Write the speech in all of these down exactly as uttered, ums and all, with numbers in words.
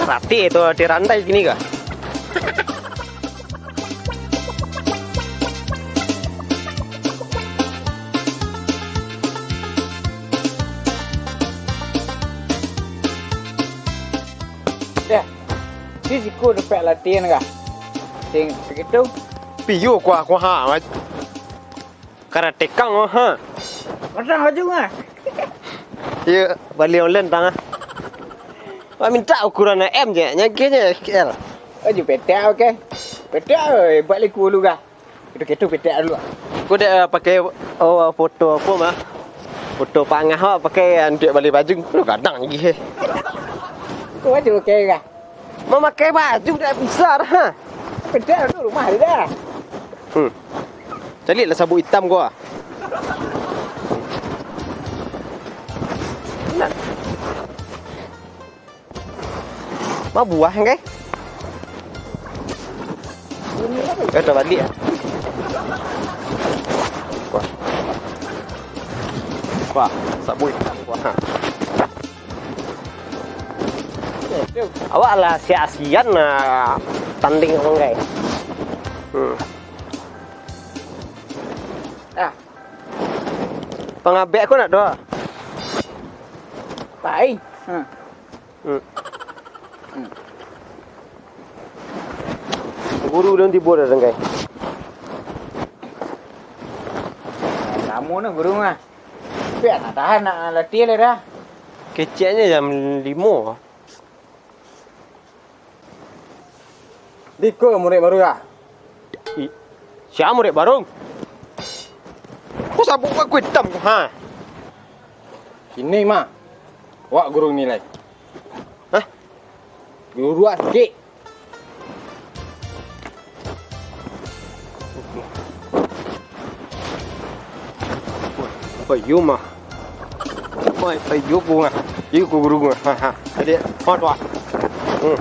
Ratik tu, di rantai kini kah? Dah, si siko dapek latihan kah? Sing sakitu. Piyo kuah, kuah, ha. Karatekang, ha. Pasang baju, ah. Iyo, bali online tang, ah. Wak mintak ukuran M je, nyo G je L. Baju petek, oke. Petek, oi, buek liku dulu, kah? Itu-itu petek dulu, ah. Ko dek, eh, pakai, oh, foto apo, mah? Foto pangah, wak pakai untuak bali baju. Lu gadang lagi, heh. Ko baju oke, kah? Mamakai baju dak bisa dah, ha. Petek tu rumah dia dah. Hmm. Caliaklah sabuk itam ko, ah. Nah. Ma buah, kan? Eh, tabaliak, ah. Wah. Wah, sabuk itam ko, ha. Awak lah siak-sian lah tanding, Bang, kai. Hmm. Ah. Pangabek ko nak doh. Pai. Hmm. Hmm. Hmm. Guru dah tibo dah, Bang, kai. Lamo ni guru mah. Tapi nak tahan, nak latihan lah dah. Keceknyo jam limo. Di ko murid baru, ah? I-, sia murid baru? Ko sabuk wak itam ko, ha? Kini mah, wak guru nilai. Hah? Guru wak sikik. Oi, iyo mah. Oi, oi, iyo ko ngah. Iyo ko guru ngah. Ha, ha. Jadi, hot wah. Hmm.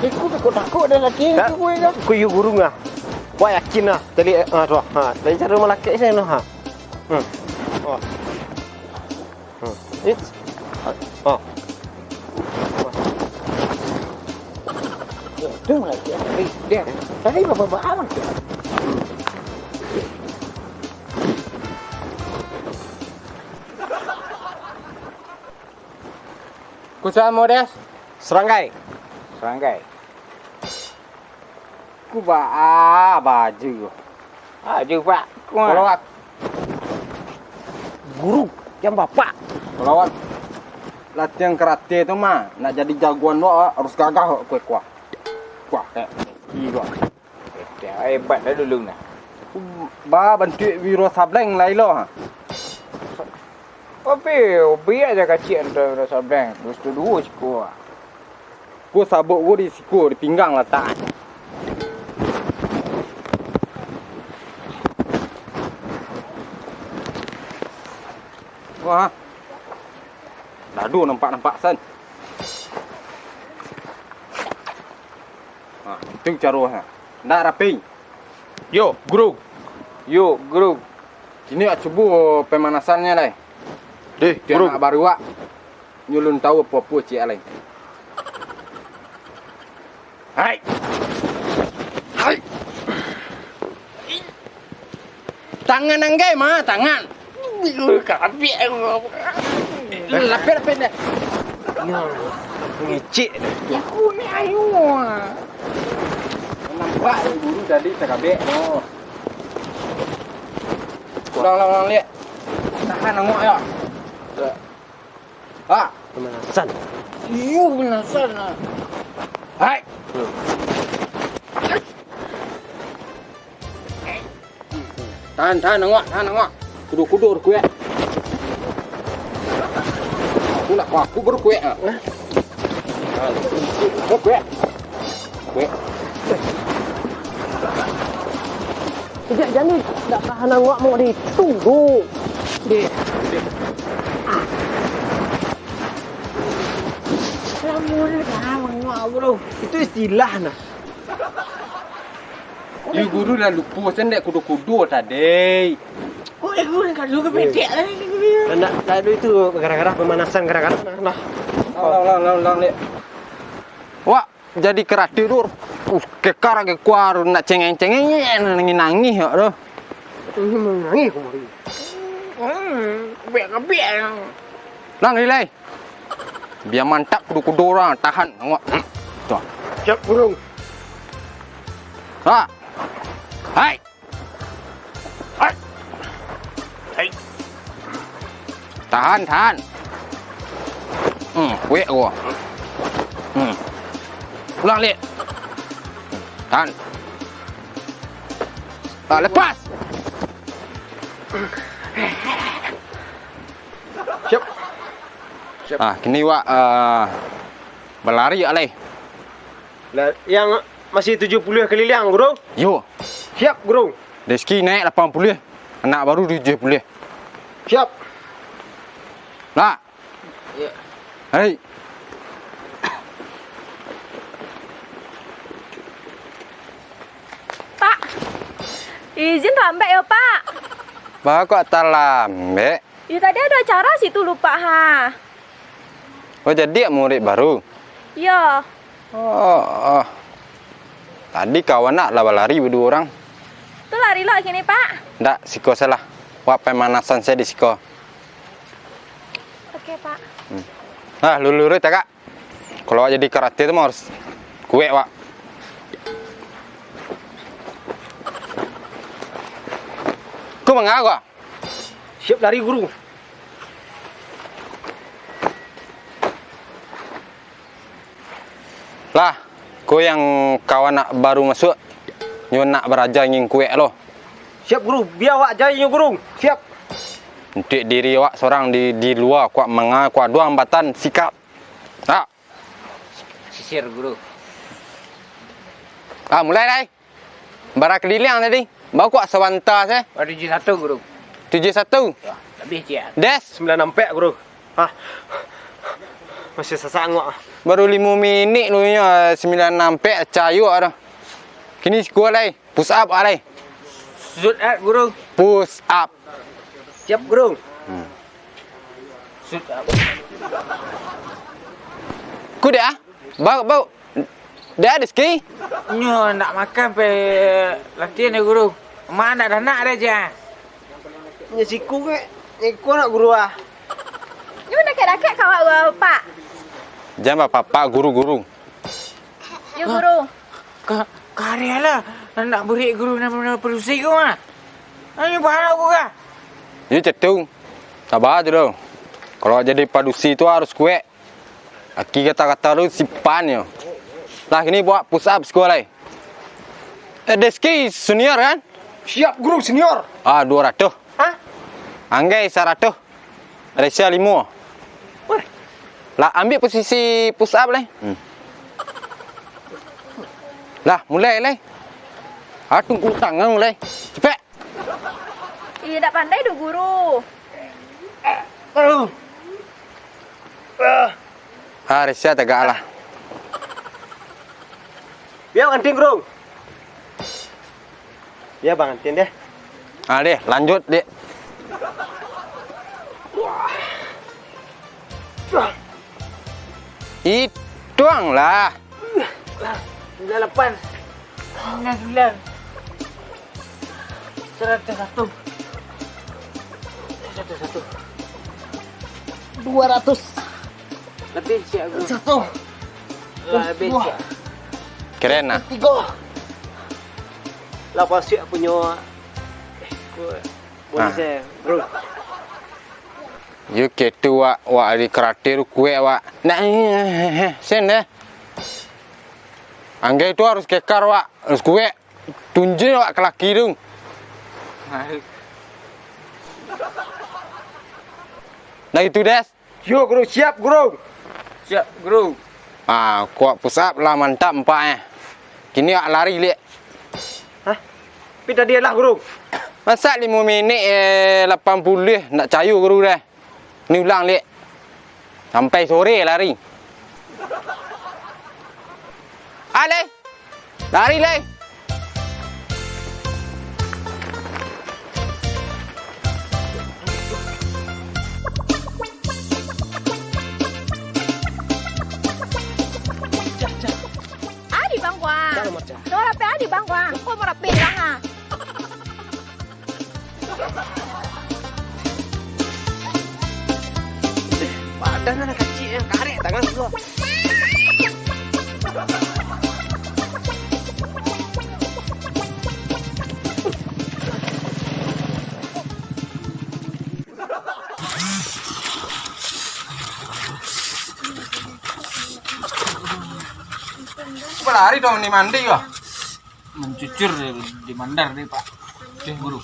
Iko takut-takut dah laki. Ha? Iko iyo guru ngah. Wah, yakin lah. Jadi, ha, tu. Ha, dari cara malakek sih, no, ha. Hmm. Oh. Hmm. Eh. Oh. Tu lah dia. Eh, dia. Tadi bapak-bapak amat. Kusa Modes. Seranggai. Seranggai. Ku baa baju. Baju, Pak. Ku Kalau wak guru, jan bapak. Kalau wak latihan karate tu mah, nak jadi jagoan tu, harus gagah kok, kuah, kuah. Kuah, kayak gilo. Hebat dah dulu nah. Ba bantuak Wiro Sableng lai lo, ha. Tapi, biak aja kacik antara Wiro Sableng. Terus tu duo siko. Ko sabuk ko di siko, di pinggang latak. Wah. Dado nampak-nampak san. Ha, itu caro ha. Ndak rapi. Yo, guru. Yo, guru. Kini wak cubo pemanasannyo lai. Deh, guru. Anak baru wak. Nyo alun tau apo-apo ciek lai. Hai. Hai. Tangan anggai ma, tangan. Kapik. Lapik, lapik deh. Ngicik. Aku ni ayo. Nampak guru tadi takabek. Oh. Ulang, ulang, ulang, lihat. Tahan angok yo. Ha. Pemanasan. Iyo, pemanasan, ha. Hai. Hmm. Tahan, tahan, angok, tahan, angok. Kudo-kudo, kuek. Aku nak, aku baru kuek, ha. Hah? Baru kuek. Weh. Kejap jan ni, dak tahan angok mau di tu, tu. Dek. Lamo ni tahan angok, bro. Itu istilah nah. Yu guru lah lupo, sen dek kudo-kudo tadi. Oh, eh, guru, kan juga pendek lah. Ndak, tadi itu gara-gara pemanasan, gara-gara nah, nah. Ulang, ulang, ulang, ulang, Lek. Wak, jadi karate tu, uh, kekar ke kuar, nak cengeng-cengeng, nangih-nangih, ya, tu. Ini nangih kemari. Hmm, biar-biar. Lang, rilai. Biar mantap kudo-kudo urang, tahan, awak. Tuh. Siap, Guru. Ha. Hai. Hai. Hai. Tahan, tahan. Hmm, kuek gua. Hmm. Ulang, Lek. Tahan. Ah, lepas. Siap. Siap. Ah, kini wak, ah, balari wak lai. Lah, yang masih tujuh puluh keliling, Guru? Yo. Siap, Guru. Reski naik lapan puluh, anak baru tujuh puluh. Siap. Lah. Yo. Hai. Pak, izin talambek yo, Pak. Baa kok talambek? Yo, tadi ado acara situ, lupa ha. Oh, jadi murid baru? Iyo. Oh, oh. Tadi kawan nak lah balari baduo urang. Tu lari lo kini, Pak? Ndak, siko salah. Wak pamanasan sajo di siko. Oke, Pak. Hmm. Nah, luluruih tagak. Kalau awak jadi karate tu mah harus kuek, wak. Ko manga ko? Siap lari, Guru. Lah, ko yang kawan nak baru masuak, nyo nak baraja ingin kuek lo. Siap, Guru. Bia awak aja inyo, Guru. Siap. Untuak diri awak sorang di, di lua, kuak manga, kuak duang batan, sikap. Tak. Sisir, Guru. Ah, mulai lai. Bara kaliliang tadi. Baa kok sabanta se? Baru tujuh satu, Guru. Tujuh satu? Ya, lebih ciek. Des? Sembilan ampek, Guru. Hah? Masih sasak angok. Baru limo minik lu nyo, sembilan ampek, cayo dah. Kini siko lai. Push up lai. Sit up, Guru. Push up. Siap, Guru. Hmm. Sit up. Ku dah? Bau, bau. Dah ada ski? Nyo ndak makan pe latihan deh, Guru. Mak ndak ada nak deh, Jan. Nyo siku ke? Nyo siku nak, Guru, ah. Nyo dakek-dakek ka awak, Guru, Pak. Jan bapak-bapak, guru-guru. Yo, Guru. Ka, kareh lah. Nak burik Guru nan, nan padusi ko mah. Nyo bahala ko kah? Yo, cak tu. Saba tu doh. Kalau jadi padusi tu harus kuek. Aki kata-kata tu simpan nyo. Lah, kini buek push up siko lai. Eh, Deski senior kan? Siap, Guru, senior. Ah, duo ratuih. Hah? Anggai saratuih. Resya limo. Weh. Lah, ambiak posisi push up lai. Hmm. Lah, mulai lai. Ah, tunggu tangan mulai. Cepek. Ih, ndak pandai doh, Guru. Ah, Resya tagak lah. Bia bangantin, Guru. Bia bangantin deh. Ah, deh, lanjut, Dek. Ituang lah. Sembilan lapan. Sembilan sembilan. Seratus satu. Seratus satu. Dua ratus. Lebih siap, Guru. Satu. Lah, lebih siap. Keren lah. Tiga. Lah, pasti punyo. Eh, Guru. Nah. Yo, ketu wak, wak ari karate tu kuek wak. Nah, sen deh. Anggai tu harus kekar wak, harus kuek. Tunjuak wak ka laki tu. Nah, itu, Des. Yo, Guru, siap, Guru. Siap, Guru. Ah, kuat push up lah, mantap empat eh. Kini wak lari, Lek. Hah? Tapi tadi lah, Guru. Masa limo minik, eh, lapan puluh, ndak cayo, Guru, deh. Ni ulang, Lek. Sampai sore lari. Ah, Lek. Lari, Lek. Di bang, bang. Kok merapi bang, ah? Badan anak kecil yang karek tangan gua. Balari dong ni mandi yo. Mancucur di mandar ni, Pak. Oke, Guru.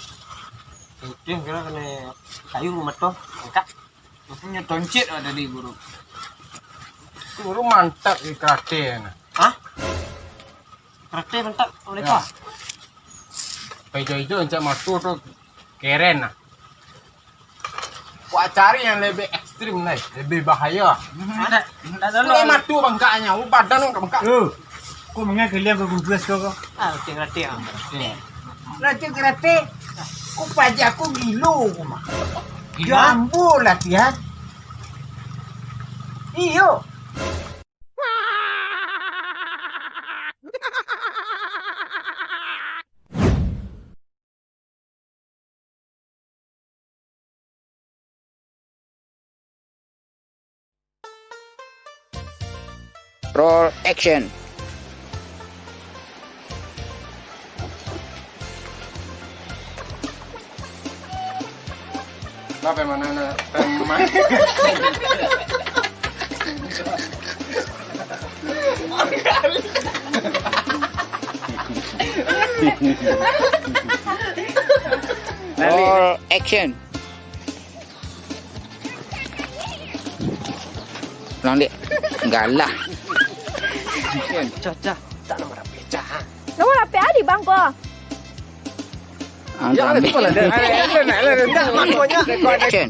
Oke, kira kena kayu mato, angkat. Rasanya toncit ada di Guru. Guru mantap di karate nah. Hah? Karate mantap, oleh Ya. Pak? Ijo-ijo encak mato tu keren nah. Wak cari yang lebih ekstrim lai, lebih bahaya. Ada, ada Kau dulu. Matu bangkaknya, oh, badan kau bangkak. Oh, kau mengaku liang kau gugus kau kau. Ah, oke, ngerti ah. Oke. Nanti ngerti. Kau pajak kau gilo kau mah. Gilo? Jambu latihan. Iyo. Roll action. Lah, pemain mana? Pemain. Roll action. Ulang, Dik. Galah. Cah, cah. Tak nak marah pecah. Nama rapi adi bang ko? Ah, Ya, ambil. Action.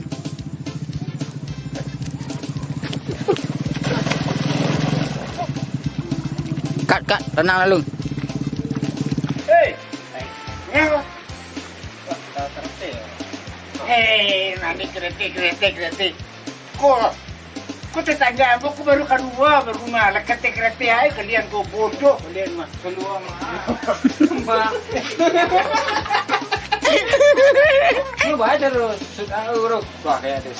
Cut, cut. Tenang lalu. Hei. Hei, nani kreatif, kreatif, kreatif. Ko, ko tetangga ambo ko baru kalua, baru mah lah katek-katek ai kalian ko bodoh kalian mah. Kalua mah. Mak. Lu baca terus. Sudah uruk. Wah, kayak tu.